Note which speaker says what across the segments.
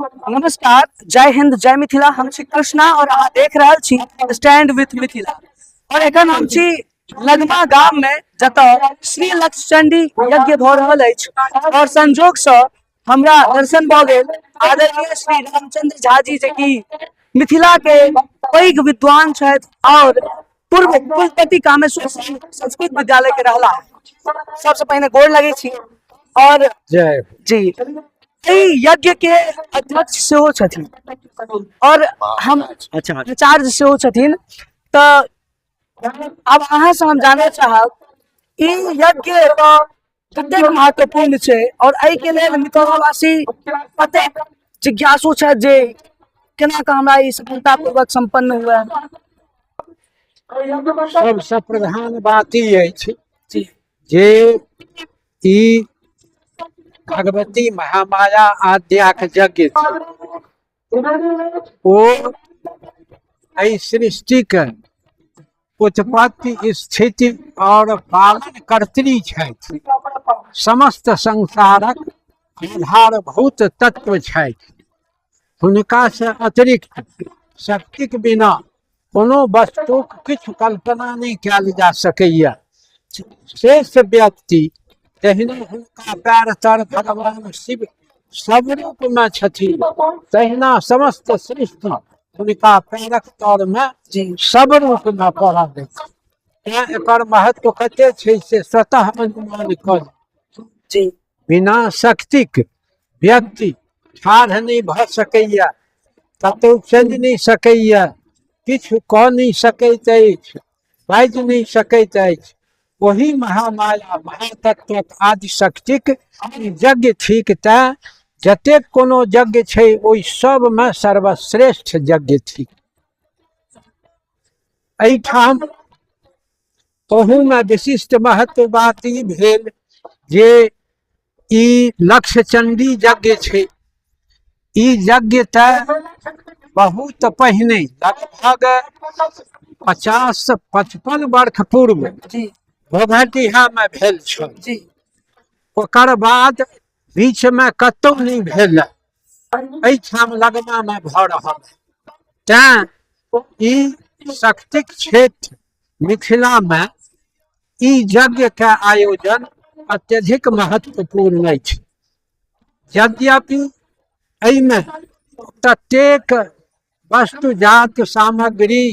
Speaker 1: नमस्कार, जय हिंद, जय मिथिला। हम छी कृष्णा और अहाँ देख रहल छी स्टैंड विथ मिथिला। और एखन हम छी लगमा गाम में, जतऽ श्री लक्षचंडी यज्ञ भऽ रहल अछि और संजोग से हमरा दर्शन भऽ गेल आदरणीय श्री रामचंद्र झा जी, जे कि मिथिला के पैघ विद्वान छथि और पूर्व कुलपति कामेश्वर सिंह संस्कृत विद्यालय के रहला। सबसे पहिने गोर लगे छी और
Speaker 2: जय
Speaker 1: जी। एहि यज्ञ के अध्यक्ष सेहो छथिन और हम आचार्य सेहो छथिन। तऽ आब अहाँ से हम जानय चाहब, ई यज्ञ कतेक महत्वपूर्ण छै और एहि के लेल मिथिलावासी कतेक जिज्ञासु छथि जे केना कऽ हमरा ई सफलतापूर्वक संपन्न हुए?
Speaker 2: सबसँ प्रधान बात ई अछि जे ई भगवती महामाया आद्याक यज्ञ छै। ओ एहि सृष्टिके उत्पत्ति, स्थिति और पालन कर्त्री छथि, समस्त संसारक आधारभूत तत्व छथि। हुनका से अतिरिक्त शक्तिक बिना कोनो वस्तुक किछु कल्पना नहि कयल जा सकैए। शेष व्यक्ति तहिना हुनका पैर तर भगवान शिव सब रूपमे छथिन, तहिना समस्त सृष्टि हुनका पैरक तरमे सब रूपमे पड़ल अछि। तेँ एकर महत्व कते छै से स्वतः अनुमान कऽ बिना शक्तिक व्यक्ति ठाढ़ नहि भऽ सकैए, कतहु चलि नहि सकैए, किछु कऽ नहि सकैत अछि, बाजि नहि सकैत अछि। ओही महामाया महातत्वक आदि शक्तिक यज्ञ थिक। तेँ जतेक कोनो यज्ञ छै, ओहि सबमे सर्वश्रेष्ठ यज्ञ थिक। एहिठाम ओहूमे विशिष्ट महत्व बात ई भेल जे ई लक्ष्यचंडी यज्ञ छै। ई यज्ञ तऽ बहुत पहिने, लगभग 50-55 वर्ष पूर्व भोगहटिहामे भेल छल। ओकर बाद बीचमे कतहु नहि भेल, एहिठाम लगमामे भऽ रहल। तैँ ई शक्तिक क्षेत्र मिथिलामे ई यज्ञके आयोजन अत्यधिक महत्वपूर्ण अछि। यद्यपि एहिमे ततेक वस्तुजात सामग्री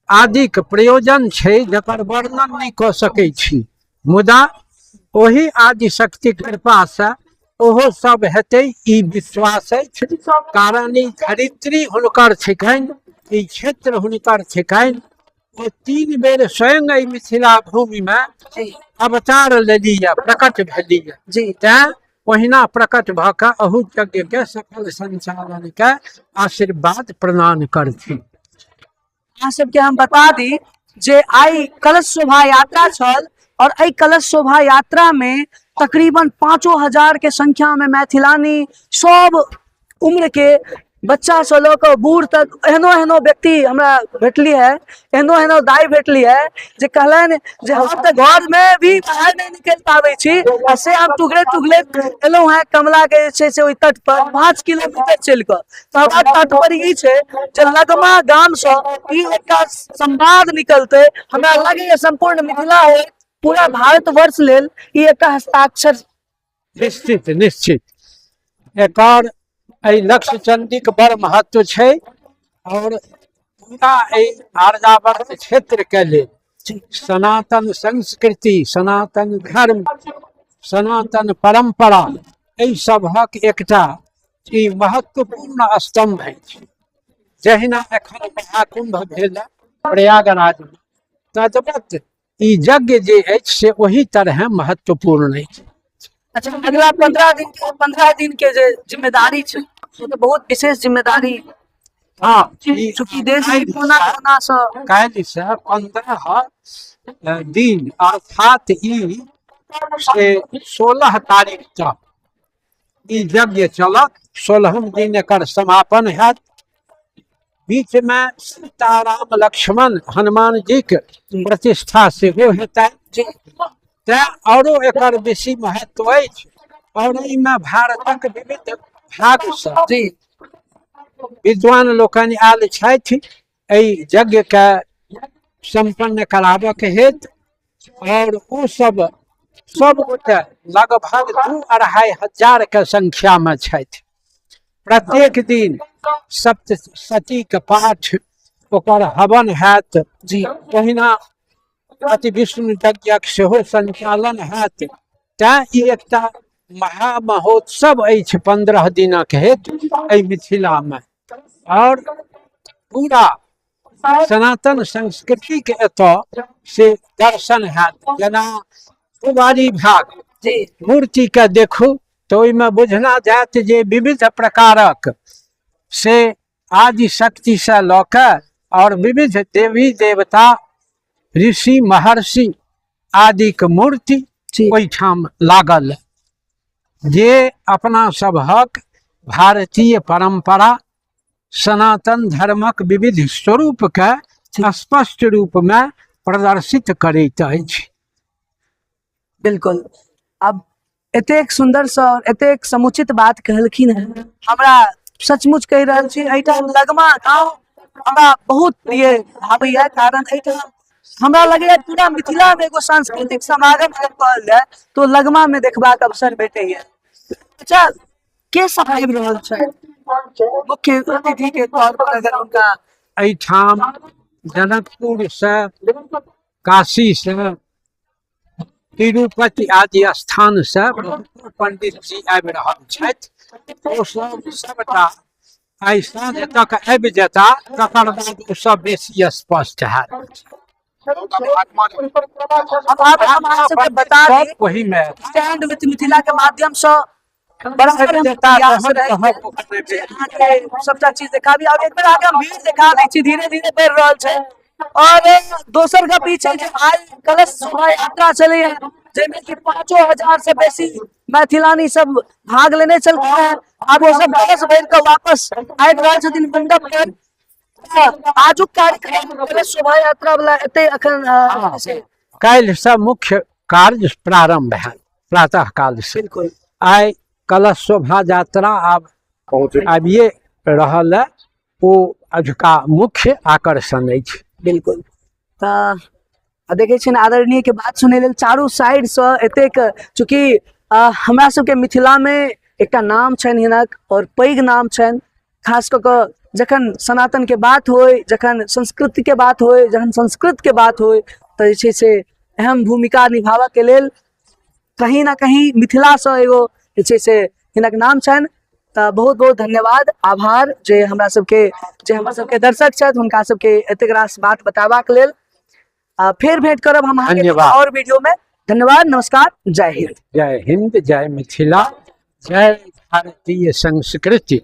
Speaker 2: आदिक प्रयोजन छै जकर वर्णन नहि कऽ सकै छी, मुदा ओहि आदि शक्तिक कृपासँ ओहो सब हेतै, ई विश्वास अछि। कारण ई धरित्री हुनकर छिकनि, ई क्षेत्र हुनकर छिकनि। ओ 3 बेर स्वयं एहि मिथिला भूमिमे अवतार लेली, प्रकट भेली। तेँ ओहिना प्रकट भऽ कऽ अहू यज्ञके सफल संचालनके आशीर्वाद प्रदान करथिन।
Speaker 1: अहाँ सबके हम बता दी जे आइ कलश शोभा यात्रा छल और एहि कलश शोभा यात्रा में तकरीबन 5000 के संख्या में मैथिलानी, सब उम्र के, बच्चा से लऽ कऽ बूढ़ तक, एहनो एहनो व्यक्ति हमरा भेटली है, एहनो एहनो दाइ भेटली है जे कहलनि जे हम तऽ घर में भी बाहर नहि निकलि पाबै छी आ से हम टुघले टुघले एलहुँ हेँ कमला के जे छै से ओहि तट पर 5 किलोमीटर चलि कऽ। तऽ हमरा तात्पर्य ई छै जे लगमा गामसँ ई एकटा संवाद निकलतै, हमरा लगैए सम्पूर्ण मिथिला होइत पूरा भारतवर्ष लेल ई एकटा हस्ताक्षर।
Speaker 2: निश्चित, निश्चित। एकर एहि लक्ष्य चंडीक बड़ महत्व छै और पूरा एहि आर्यावर्त क्षेत्र के लेल सनातन संस्कृति, सनातन धर्म, सनातन परंपरा, एहि सभक एकटा ई महत्वपूर्ण स्तंभ अछि। जहिना एखन महाकुंभ भेल प्रयागराज में, तदवत ई यज्ञ जे अछि से ओही तरहे महत्वपूर्ण अछि।
Speaker 1: अच्छा, अगला 15 दिन के, 15 दिन के जे जिम्मेदारी छै, ओ तऽ बहुत विशेष जिम्मेदारी।
Speaker 2: ई
Speaker 1: चूँकि देश के कोना कोना सँ
Speaker 2: काल्हिसँ 15 दिन, अर्थात ई से 16 तारीख तक ई यज्ञ चलत। 16म दिन एकर समापन हैत। बीचमे सीताराम, लक्ष्मण, हनुमान जीके प्रतिष्ठा सेहो हेतै। तेँ औरो एकर बेसी महत्व अछि और एहिमे भारतक विविध भागसँ विद्वान लोकनि आयल छथि एहि यज्ञके सम्पन्न कराबऽके हेतु। आओर ओ सब सब गोटे लगभग 2-2.5 हजार के संख्या में छथि। प्रत्येक दिन सप्तशती के पाठ, ओकर हवन हैत
Speaker 1: जी।
Speaker 2: तहिना अति विष्णु यज्ञक सेहो संचालन हैत। तैं ई एकटा महामहोत्सव अछि 15 दिनक हेतु एहि मिथिला में। और पूरा सनातन संस्कृति के एतऽ से दर्शन हैत। जेना पुबारी भाग
Speaker 1: जी
Speaker 2: मूर्ति के देखू तऽ ओहिमे बुझना जायत जे विविध प्रकारक से आदि शक्ति से लऽ के और विविध देवी देवता ऋषि महर्षि आदि के मूर्ति
Speaker 1: जी
Speaker 2: ओहिठाम लागल, जे अपना सबहक भारतीय परंपरा सनातन धर्मक विविध स्वरूप के स्पष्ट रूप में प्रदर्शित करैत अछि।
Speaker 1: बिल्कुल। अब एतेक सुंदर सँ एतेक समुचित बात कहलखिन हेँ, हमरा सचमुच कहि रहल छी एहिठाम लगमा गाँव हमरा बहुत प्रिय आबैया, कारण एहिठाम हमरा लगैया पूरा मिथिला में एगो सांस्कृतिक समागम अगर कहल जाय तो लगमा में देखबाक अवसर भेटैया। अच्छा, के सब आबि रहल छै मुख्य अतिथि के तौर पर अगर हुनका?
Speaker 2: एहिठाम जनकपुर से, काशी से, तिरुपति आदि स्थान से बहुतो पंडित जी आबि रहल छथि। ओ सब सबटा आइ साँझ तक आबि जेता, तकर बाद ओ सब बेसी स्पष्ट हैत।
Speaker 1: अब आप हम अहाँ सबके बता दी
Speaker 2: ओहिमे
Speaker 1: स्टैंड विथ मिथिला के माध्यम से बराबर हम प्रयास रहै जे अहाँके सबटा चीज देखाबी। और एक बेर अहाँके हम भीड़ देखा दै छी, धीरे धीरे बढ़ि रहल छै। और दोसर गप ई छै जे आइ कलश शोभा यात्रा छलैया, जाहिमे कि 5000 से बेसी मैथिलानी सब भाग लेने छलखिन हेँ। आब ओ सब कलश भरि कऽ वापस आबि रहल छथिन मंडप पर। आजुक कार्यक्रम कलश शोभा यात्रा वाला एते अखन से
Speaker 2: काल्हि से मुख्य कार्य प्रारंभ हैत प्रातः काल से।
Speaker 1: बिल्कुल।
Speaker 2: आइ कलश शोभा यात्रा आब आबिए रहल है, ओ अजुका मुख्य आकर्षण अछि।
Speaker 1: बिल्कुल। तऽ देखै छियनि आदरणीय के बात सुनै लेल चारू साइड सँ एतेक, चूँकि हमरा सबके मिथिला में एकटा नाम छनि हिनक और पैघ नाम छनि, खास कऽ कऽ जखन सनातन के बात होइ, जखन संस्कृति के बात होइ, जखन संस्कृत के बात होइ, तऽ जे छै से अहम भूमिका निभाबऽ के लेल कहीं ना कहीं मिथिला सँ एगो जे छै से हिनक नाम छनि। तऽ बहुत बहुत धन्यवाद, आभार जे हमरा सबके, जे हमर सबके दर्शक छथि हुनका सबके एतेक रास बात बताबाक लेल। फेर भेंट करब हम अहाँके
Speaker 2: धन्यवाद।
Speaker 1: और वीडियो में। धन्यवाद, नमस्कार, जय हिंद।
Speaker 2: जय हिंद, जय मिथिला, जय भारतीय संस्कृति।